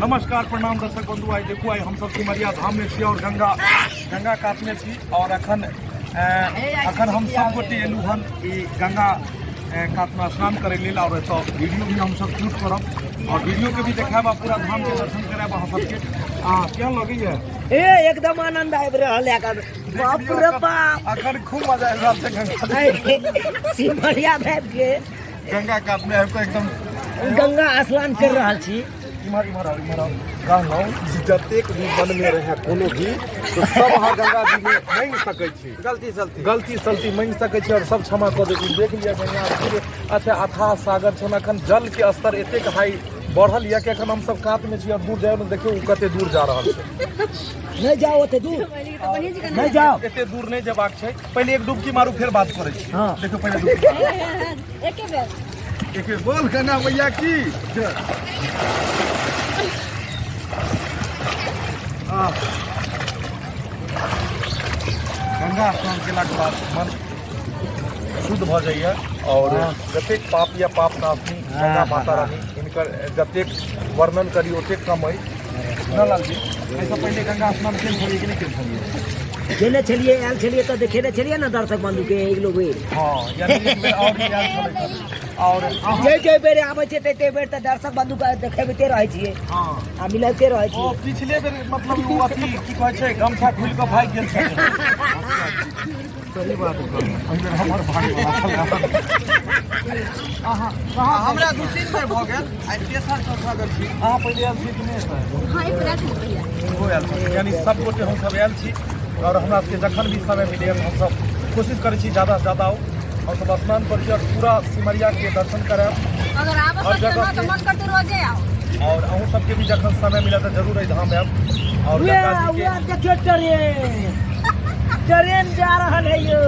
नमस्कार प्रणाम दर्शक बंधु। आइ देखू, आइ हमसब सिमरिया धाम में छी और गंगा गंगा कात में छी और अखन अखन हम सब गोटे एलू हन ई गंगा कात में स्नान करे लेल और एतऽ वीडियो भी हमसब शूट करब और वीडियो के भी देखायब आ पूरा धाम के दर्शन करायब अहाँ सबके। आ केहन लगैया? ए एकदम आनंद आबि रहल है एखन। बाप रे बाप, अखन खूब मजा आबि रहल छै गंगा सिमरिया आबि के गंगा कात में आबि कऽ एकदम गंगा स्नान कर रहल छी। इम्हर इम्हर आउ, इम्हर आउ। कहलहुँ जे जतेक भी मन में रहे कोनो भी तो सब अहाँ गंगा जी में मांगि सकै छी, गलती सलती गलती सलती मांगि सकै छी और सब क्षमा कऽ देथिन। देख लिअ गंगा पूरे अच्छा अथाह सागर छै। अखन जल के स्तर एतेक हाई बढ़ल यऽ कि अखन हमसब कात में छी और दूर जाय ने देखियौ ओ कते दूर जा रहल छै। नहीं जाओ ओते दूर नहीं जाओ, एते दूर नहीं जेबाक छै। पहिले एक डुबकी मारू फिर बात करै छी। हाँ। देखियौ पहिले डुबकी मारू। एके बेर एके बोल गंगा मैया की जय। आह। गंगा स्नान केलाके बाद मन शुद्ध भऽ जाइए और जतेक पाप या पाप नाशनी गंगा माता रानी हिनकर जतेक वर्णन करी ओतेक कम अइ। लाल जी, एहिसँ पहिले गंगा स्नान केने छलियै कि नहि केने छलियै? केने छलियै, आयल छलियै तऽ देखेने छलियै ने दर्शक बंधु के एक लोग बेर। हाँ, यानी एक बेर और आयल छलै और अहाँ जे जे बेर आबै छै ते बेर तऽ दर्शक बंधु के देखेबते रहै छियै। हाँ। आ मिलैते रहै ओ छियै। पिछले बेर मतलब ओ अथी की कहै छै गमछा खुलि कऽ भागि गेल छलै। सही बात कहलहुँ, एहि बेर हमर भाग वाला छलै। अहाँ हमरा दू तीन बेर भऽ गेल, आइ तेसर चौथा बेर छी। अहाँ पहिले आयल छियै कि नहि सर? हाँ, एक बेर आयल छलियै पहिले। ओहो आयल छथिन। यानी सब गोटे हमसब आयल छी और हमरा सबके जखन भी समय मिलैए हमसब कोशिश करै छी ज़्यादा से ज़्यादा आउ, हमसब स्नान करै छी और पूरा सिमरिया के दर्शन करायब। अगर आबऽ हर पड़तै जगह ना तऽ के मन करतै रोजे आउ। और अहूँ सबके भी जखन समय मिलत तऽ जरूर एहि धाम आयब और उए, गंगा जी के उए, देखियौ ट्रेन ट्रेन जा रहल है यौ।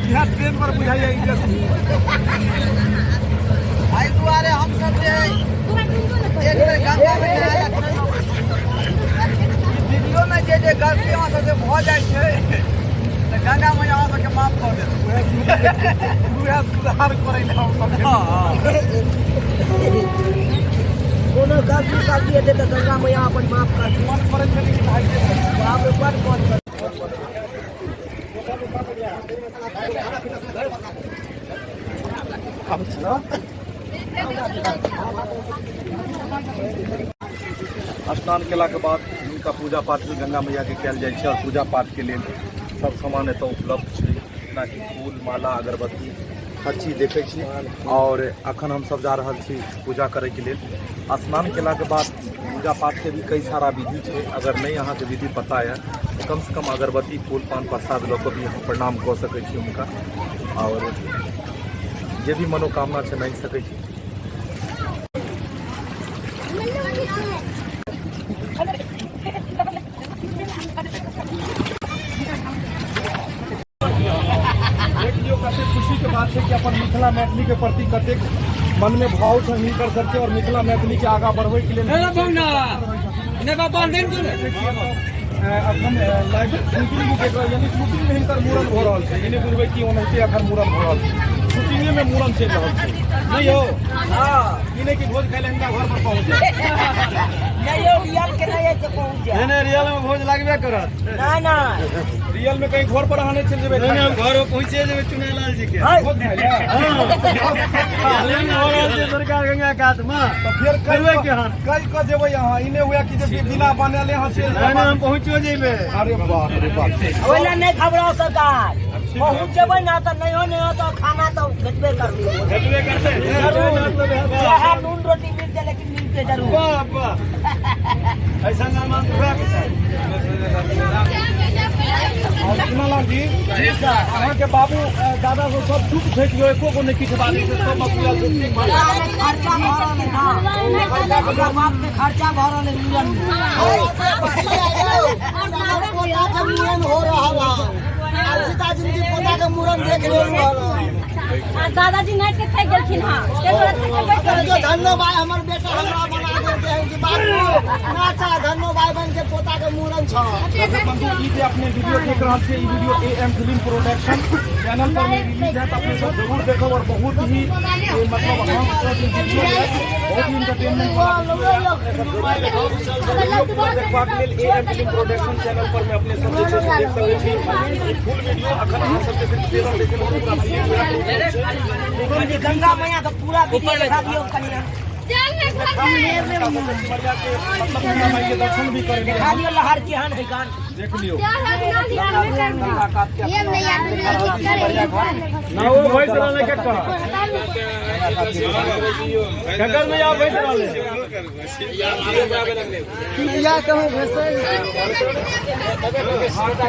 इएह ट्रेन पर बुझाइए ई जे एहि दुआरे हमसब जे पूरा डूबो ने एक बेर गंगा में नहाय लए वीडियो में जे जे गलती अहाँ सबके भऽ जाइ छै तऽ गंगा मैया अहाँ सबके माफ कऽ देत। उएह सुधार करै लए हमसब। कोनो गलती सलती हेतै तऽ गंगा मैया अपन माफ करतै। मन करै छै कि भागिए जाइ। बाप रे, बड मन करै। स्नान केलाके बाद हुनका पूजा पाठ भी गंगा मैया के कयल जाइ छै और पूजा पाठ के लेल सब सामान एतऽ उपलब्ध छै, जेनाकि फूल माला अगरबत्ती हर चीज देखै छी। और अखन हमसब जा रहल छी पूजा करैके लेल। स्नान केलाके बाद पूजा पाठ के भी कई सारा विधि छै, अगर नहीं अहाँके विधि पता यऽ तऽ कम से कम अगरबत्ती फूल पान प्रसाद लऽ कऽ भी अहाँ प्रणाम कऽ सकै छी हुनका और जे भी मनोकामना छै मांगि सकै छी। देख लियौ कतेक खुशी के बात छै कि अपन मिथिला मैथिली के प्रति कतेक मन में भाव छै हिनकर सबके और मिथिला मैथिली के आगा बढ़बै के लेल अखन लाइव शूटिंग भी देख रहल, यानी शूटिंग में हिनकर मूड़न भऽ रहल छै। ई नहि बुझबै कि ओनाहिते अखन मूड़न भऽ रहल छै, शूटिंगे में मूड़न चलि रहल छै। नहीं यौ, ई नहि कि भोज खाइ लए हिनका घर पर पहुँच जाए। नहीं यौ, रियल के नहीं है से पहुँच जाए। नहीं, रियल में भोज लागबे करत। नहीं, नहीं। रियल में कहीं घर पर अहाँ नहीं चलि जेबै। नहीं, हम घर पर पहुँचे जेबै चुनालाल जी के। है। भोज खाइ लए? प्लान हो रहल छै सरकार गंगा कात में। तऽ फेर कहि करबै केहन? कहि कऽ जेबै अहाँ, ई नहि हुए कि जे बिना बनले अहाँ चलि नहीं, जायब। नहीं, हम पहुँचो जेबै। अरे बाप रे बाप। ओहि लए नहीं घबराओ सरकार, पहुँच जेबै ना तऽ नहियो नहियो तऽ खाना तऽ भेटबे करतै। भेटबे करतै। जरूर, चाहे नून रोटी मिलतै लेकिन मिलतै जरूर। वाह वाह, ऐसा नाम के चाही। और चुनालाल जी, अहाँके बाबू दादा सब सब चुप छै कि एको गो नहि किछु बाजै छै, सब बकुआ छै, ठीक बात। खर्चा भऽ रहल है ना, हमर बाप के खर्चा भऽ रहल है मूड़न में। पोता के मूड़न हो रहल है, आ सीताजी के पोता के मूड़न देख लेलहुँ हन। आ दादाजी नाचि के थाकि गेलखिन हँ, ताहि दुआरे थाकि के बैठ रहल देखियौ, छै। धन्यवाद, हमर बेटा हमरा बना देलकै हन कि बाबू नाचा धन्नो भाई बहन के पोता के मूड़न छ। दर्शक बंधु, ई जे अपने वीडियो देख रहल छियै, ई video A M film production channel पर में रिलीज है, अपने सब जरूर देखब। और बहुत ही मतलब हम वीडियो है, बहुत ही इंटरटेनमेंट वाला वीडियो है, अपने सब जरूर देखब। वीडियो पूरा देखबाक लेल A M film production channel पर में अपने सब जे छै से देख सकै छी फुल वीडियो। अखन अहाँ सब जे छै ट्रेलर देखेलहुँ, पूरा फिल्म पूरा गंगा मैया के पूरा वीडियो देखा दियौ कनि। सिमरिया के मतलब गंगा माई के दर्शन भी करेंगे। देखा दियौ लहर केहन है गान। देख लियौ। ना वो भैंस रहले केकर केकर में या भैंस रहले। या कहूँ भैंस।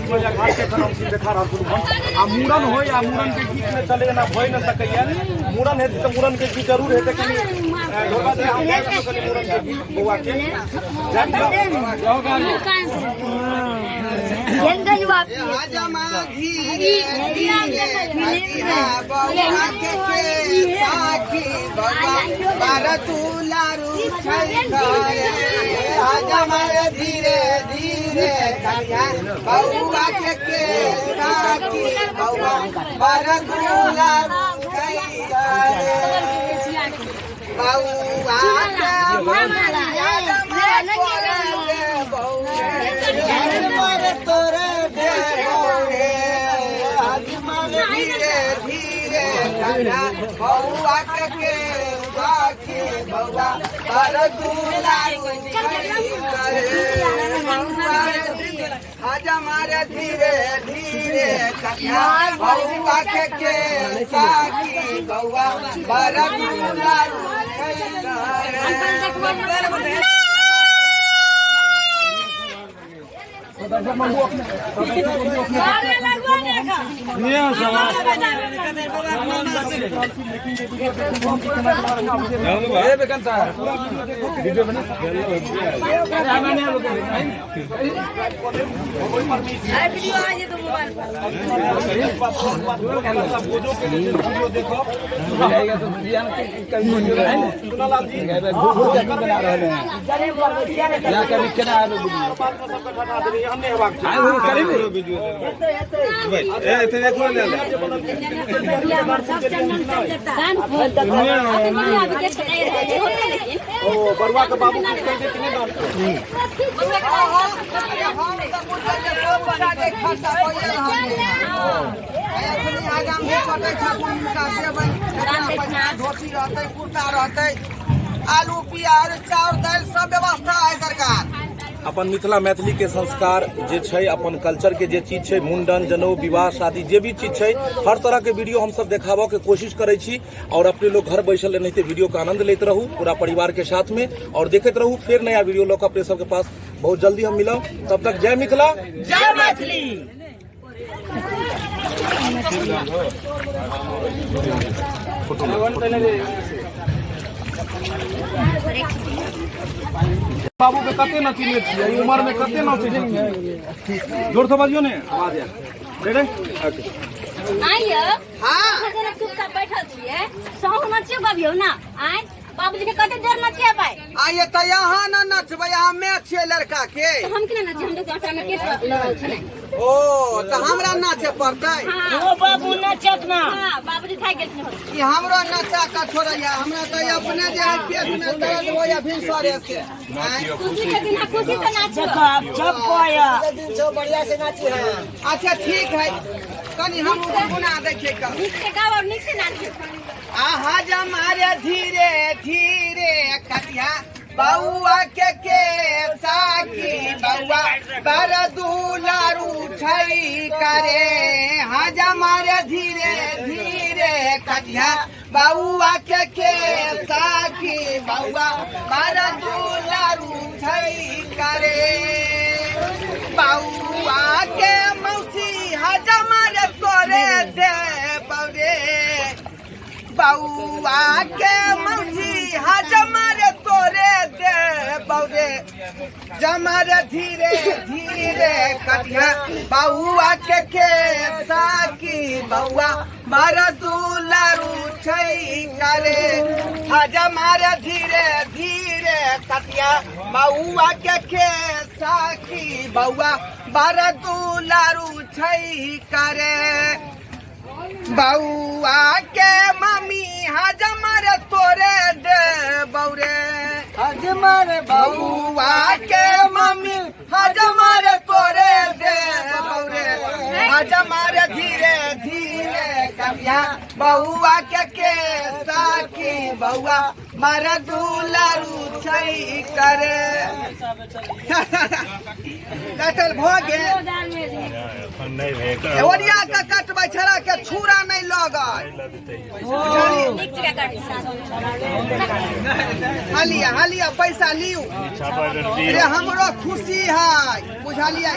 सिमरिया घाट के एखन हम देखा रहल छलहुँ हन। आ मूड़न होय आ मूड़न के गीत में चले एना भए न सकैया। मूड़न हेतै तऽ मूड़न के गीत जरूर हेतै। कनि ढोलबा जी, अहाँ गाबि दियौ कनि मूड़न के गीत बौआ के। जाउ गाड़ी। हजमा धीरे धीरे खटिया बौआ के साखी बौआ बार तू लारू छै करे। हजमा धीरे धीरे खटिया बौआ के साखी बौआ बार तू लारू छै करे। बौआ के मारे तोरे धीरे धीरे कन्हा बौआ के साखी बौआ पर हजमार धीरे धीरे कन्हा बौआ के साखी बौआ पर दर्शक बंधु अपने ओ बरुआ के बाबू कुछ कह दे कि नहीं दान। हम तऽ बुझल जे सब बना के खर्चा कइए रहल एखनी आगाम भी कटै छथुन, हुनका देबै जितना पैसा, धोती रहतै, कुर्ता रहतै, आलू प्याज चाउर दालि सब व्यवस्था है सरकार। अपन मिथिला मैथिली के संस्कार जे छै, अपन कल्चर के जे चीज छै, मुंडन, जनउ, विवाह शादी जे भी चीज छै, हर तरह के वीडियो हम सब देखाबऽ के कोशिश करै छी। और अपने लोग घर बैसल एनाहिते वीडियो के आनंद लेते रहू पूरा परिवार के साथ में और देखैत रहू। फिर नया वीडियो लऽ कऽ अपने सबके पास बहुत जल्दी हम मिलब। तब तक जय मिथिला, जय मैथिली। बाबू के कते नचीने छियै, एहि उम्र में कते नचै छथिन? जोर से बजियौ ने, आवाज आयल रे रे। आइयो। हाँ। जेना चुपचाप बैठल छियै, सहु नचियो गबियौ ना। आय बाबूजी के कते देर नचेबै? आइए तऽ यहाँ न नचबै, हमे छियै लड़का के। तऽ हम केना नचियै? हम तऽ आटा में केस लगल छलै। ओ तऽ हमरा नाचे पड़तै? हाँ। ओ बाबू नचत ना। हाँ, बाबूजी थाकि गेलखिन हन। ई हमरो नचा कऽ छोड़ैया, हमरा तऽ अपने जे है पेट में दर्द होइया भिनसरे से। आँय? खुशी के दिन है, खुशी से नाचो। देखो अब जब कोया दिन छौ, बढ़िया से नाची है। अच्छा ठीक है, कनि हम गुनगुना दै छियै कऽ। नीक से गाओ और नीक से नाचो। आहा जमारे धीरे धीरे कटिया बौआ के साखी बौआ बर दुलारू छै करे। हाँ जमारे धीरे धीरे कटिया बौआ के साखी बौआ बर दुलारू छै करे। बौआ के मौसी हजमारे तोरे दे बौरे। बौआ के मौसी हजमर तोरे दे बौरे। जमर धीरे धीरे कटिया बौआ के साकी बौआ मर दुलारू छै करे। हजमर धीरे धीरे कटिया बउआ के खे साखी बउआ बड़ दुलारू छै करे। बउआ के मम्मी हजमर तोरे दे बौरे, हजमर बउआ के मम्मी हजमर तोरे दे बौरे, हजमर धीरे धीरे कटिया बउआ के साखी बउआ मर दुलारू छै करे। कटल भऽ गेल। ओरिया के कटबै छड़ा के छुरा नहि लगल। हलिया हलिया पैसा लियू रे, हमरो खुशी है, बुझलियै।